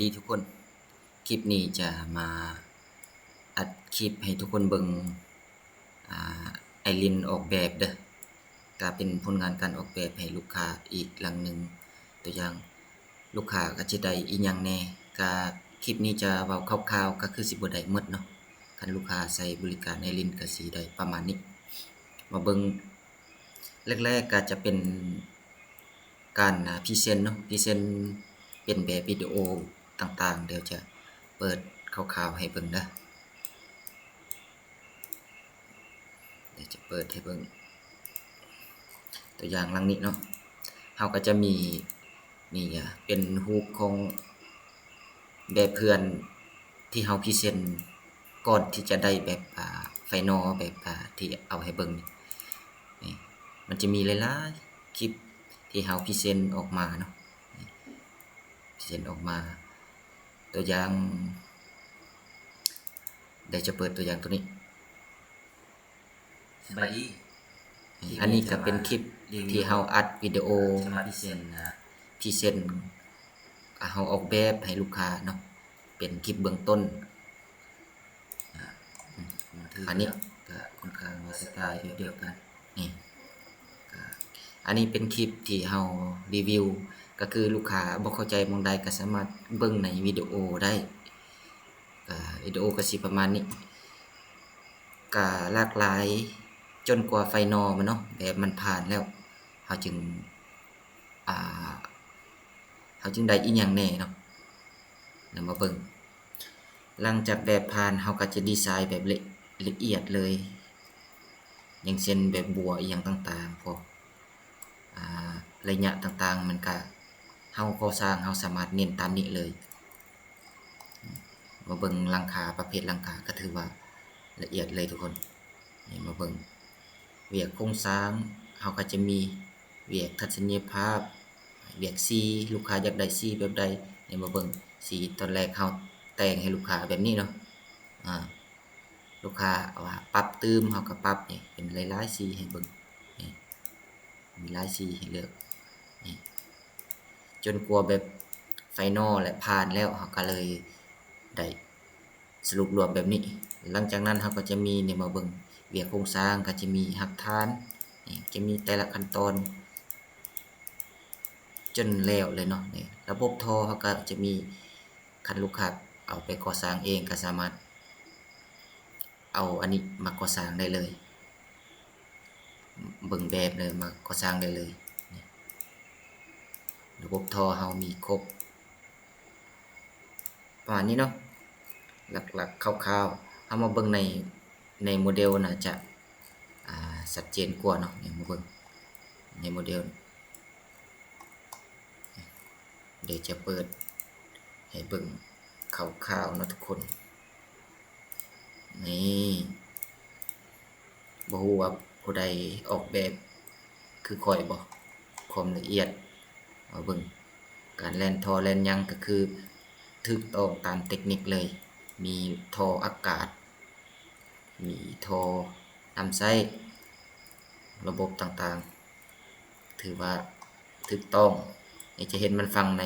ດີທຸກຄົນ, ຄລິບນີ້ຈະມາອັດຄລິບໃຫ້ທຸກຄົນເບິ່ງ ອາ ອ້າຍລິນອອກແບບເດີ້. ກະເປັນຜົນງານການອອກແບບໃຫ້ລູກຄ້າອີກຫຼັງໜຶ່ງ. ຕົວຢ່າງລູກຄ້າກະຈະໄດ້ອີ່ຫຍັງແດ່. ກະຄລິບນີ້ຈະເວົ້າຄ່າວໆ ກະຄືຊິບໍ່ໄດ້ໝົດເນາະ. ຄັນລູກຄ້າໃຊ້ບໍລິການອ້າຍລິນກະຊິໄດ້ປະມານນີ້. ມາເບິ່ງ ແລກໆກະຈະເປັນການ ອາ ພຣີເຊັນເນາະ, ພຣີເຊັນເປັນແບບວິດີໂອຕ່າງໆ. ດຽວຈະເປີດຄ່າວໆໃຫ້ເບິ່ງເດີ້. ດຽວຈະເປີດໃຫ້ເບິ່ງ ຕົວຢ່າງຫຼັງນີ້ເນາະ. ເຮົາກະຈະມີ ນີ້ກະເປັນຮູບຂອງແບບເພື່ອນທີ່ເຮົາພຣີເຊັນກ່ອນທີ່ຈະໄດ້ແບບ ອາ ໄຟນອລ ແບບ ອາ ທີ່ເອົາໃຫ້ເບິ່ງນີ້. ນີ້ ມັນຈະມີຫຼາຍໆຄລິບທີ່ເຮົາພຣີເຊັນອອກມາເນາະ, ພຣີເຊັນອອກມາ. ຕົວຢ່າງ ດຽວຈະເປີດຕົວຢ່າງຕົວນີ້. ສະບາຍດີ. ອັນນີ້ກະເປັນຄລິບທີ່ເຮົາອັດວິດີໂອ ຈະມາພຣີເຊັນ ອາ ພຣີເຊັນ ອາ ເຮົາອອກແບບໃຫ້ລູກຄ້າເນາະ, ເປັນຄລິບເບື້ອງຕົ້ນ. ອາ ອັນນີ້ກະຄ່ອນຂ້າງວ່າສະໄຕແບບດຽວກັນ. ນີ້ ກະ ອັນນີ້ເປັນຄລິບທີ່ເຮົາຣີວິວ, ກະຄືລູກຄ້າບໍ່ເຂົ້າໃຈໝ່ອງໃດກະສາມາດເບິ່ງໃນວິດີໂອໄດ້. ກະວິດີໂອກະຊິປະມານນີ້, ກະຫຼາກຫຼາຍຈົນກວ່າໄຟນອລມັນເນາະ, ແບບມັນຜ່ານແລ້ວ ເຮົາຈຶ່ງ ອາ ເຮົາຈຶ່ງໄດ້ອີ່ຫຍັງແດ່ເນາະ. ນຳມາເບິ່ງ ຫຼັງຈາກແບບຜ່ານ ເຮົາກະຈະດີໄຊແບບລະ ລະອຽດເລີຍ, ຢ່າງເຊັ່ນແບບບົວອີ່ຫຍັງຕ່າງໆ ພວກ ອາ ໄລຍະຕ່າງໆ ມັນກະ ເຮົາກໍ່ສ້າງ ເຮົາສາມາດເນັ້ນຕາມນີ້ເລີຍ. ມາເບິ່ງຫຼັງຄາ, ປະເພດຫຼັງຄາກະຖືວ່າລະອຽດເລີຍທຸກຄົນ. ນີ້ມາເບິ່ງວຽກໂຄງສ້າງ, ເຮົາກະຈະມີວຽກທັດສະນີຍະພາບ, ວຽກສີ, ລູກຄ້າຢາກໄດ້ສີແບບໃດ. ນີ້ມາເບິ່ງສີ, ຕອນແລກເຮົາແຕ່ງໃຫ້ລູກຄ້າແບບນີ້ເນາະ, ອາ ລູກຄ້າວ່າປັບຕື່ມ ເຮົາກະປັບນີ້ເປັນຫຼາຍໆສີໃຫ້ເບິ່ງ. ນີ້ ມີຫຼາຍສີໃຫ້ເລືອກ ນີ້ ຈົນກວ່າແບບໄຟນອລ ແລະ ຜ່ານແລ້ວ ເຮົາກະເລີຍໄດ້ສະຫຼຸບລວມແບບນີ້. ຫຼັງຈາກນັ້ນເຮົາກະຈະມີ ນີ້ມາເບິ່ງວຽກໂຄງສ້າງ ກະຈະມີຮາກຖານ ນີ້ ຈະມີແຕ່ລະຂັ້ນຕອນ ຈົນແລ້ວເລີຍເນາະ. ນີ້ ລະບົບທໍ່ເຮົາກະຈະມີ ຄັນລູກຄ້າເອົາໄປກໍ່ສ້າງເອງກະສາມາດ ເອົາອັນນີ້ມາກໍ່ສ້າງໄດ້ເລີຍ, ເບິ່ງແບບເລີຍ ມາກໍ່ສ້າງໄດ້ເລີຍ. ນີ້ ລະບົບທໍ່ເຮົາມີຄົບປະມານນີ້ເນາະ, ຫຼັກໆ ຄ່າວໆ. ເຮົາມາເບິ່ງໃນ ໃນໂມເດວໜ້າຈະ ອາ ຊັດເຈນກວ່າເນາະ. ນີ້ມາເບິ່ງໃນໂມເດວ. ດຽວຈະເປີດໃຫ້ເບິ່ງຄ່າວໆເນາະທຸກຄົນ. ນີ້ ບໍ່ຮູ້ວ່າຜູ້ໃດອອກແບບຄືຂ້ອຍບໍ່? ຄວາມລະອຽດ ມາເບິ່ງ ການແລ່ນທໍ່ແລ່ນຫຍັງກະຄືຖືກຕ້ອງຕາມເຕັກນິກເລີຍ, ມີທໍ່ອາກາດ ມີທໍ່ນ້ຳໃຊ້ ລະບົບຕ່າງໆ ຖືວ່າຖືກຕ້ອງ. ນີ້ຈະເຫັນມັນຝັງໃນ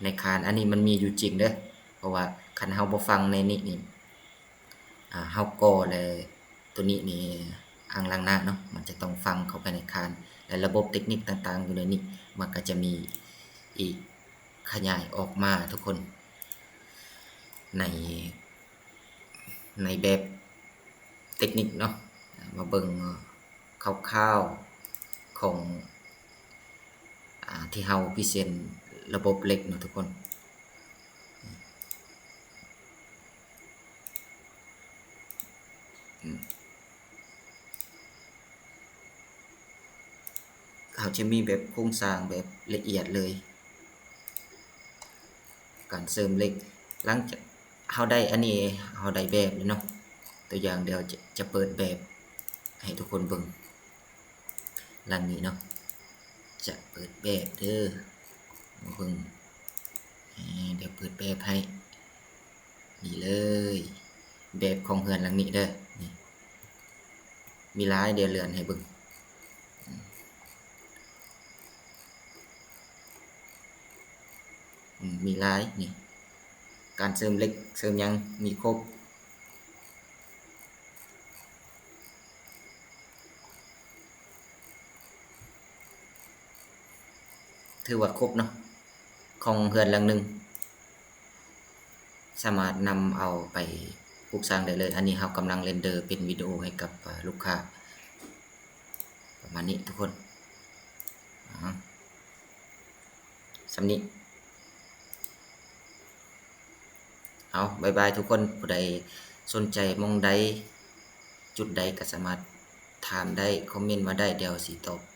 ໃນຄານ, ອັນນີ້ມັນມີຢູ່ຈິງເດີ້, ເພາະວ່າຄັນເຮົາບໍ່ຝັງໃນນີ້ນີ້ ອາ ເຮົາກໍ່ແລ້ວ ໂຕນີ້ນີ້ອ່າງລ້າງໜ້າເນາະ ມັນຈະຕ້ອງຝັງເຂົ້າໄປໃນຄານ ແລະ ລະບົບເຕັກນິກຕ່າງໆຢູ່ໃນນີ້ ມັນກະຈະມີອີກຂະຫຍາຍອອກມາທຸກຄົນ ໃນ ໃນແບບເຕັກນິກເນາະ. ມາເບິ່ງຄ່າວໆຂອງ ອາ ທີ່ເຮົາພຣີເຊັນລະບົບເຫຼັກເນາະທຸກຄົນ. ເຮົາຈະມີແບບໂຄງສ້າງແບບລະອຽດເລີຍ ການເສີມເຫຼັກ. ຫຼັງຈາກເຮົາໄດ້ອັນນີ້ ເຮົາໄດ້ແບບແລ້ວເນາະ, ຕົວຢ່າງດຽວຈະ ຈະເປີດແບບໃຫ້ທຸກຄົນເບິ່ງ. ຫຼັງນີ້ເນາະ ຈະເປີດແບບເດີ້ ມາເບິ່ງ ດຽວເປີດແບບໃຫ້. ນີ້ເລີຍ ແບບຂອງເຮືອນຫຼັງນີ້ເດີ້ ນີ້ ມີຫຼາຍ ດຽວເລື່ອນໃຫ້ເບິ່ງ. ອືມ ມີຫຼາຍ ນີ້ ການເສີມເຫຼັກເສີມຫຍັງມີຄົບ ຖືວ່າຄົບເນາະ ຂອງເຮືອນຫຼັງໜຶ່ງ ສາມາດນຳເອົາໄປປຸກສ້າງໄດ້ເລີຍ. ອັນນີ້ເຮົາກຳລັງເຣນເດີເປັນວິດີໂອໃຫ້ກັບ ເອີ ລູກຄ້າ ປະມານນີ້ທຸກຄົນ ອາ ສ່ຳນີ້ ເອົາ ບາຍບາຍທຸກຄົນ. ຜູ້ໃດສົນໃຈໝ່ອງໃດ ຈຸດໃດກໍສາມາດຖາມໄດ້ ຄອມເມັນມາໄດ້ ດຽວຊິຕອບ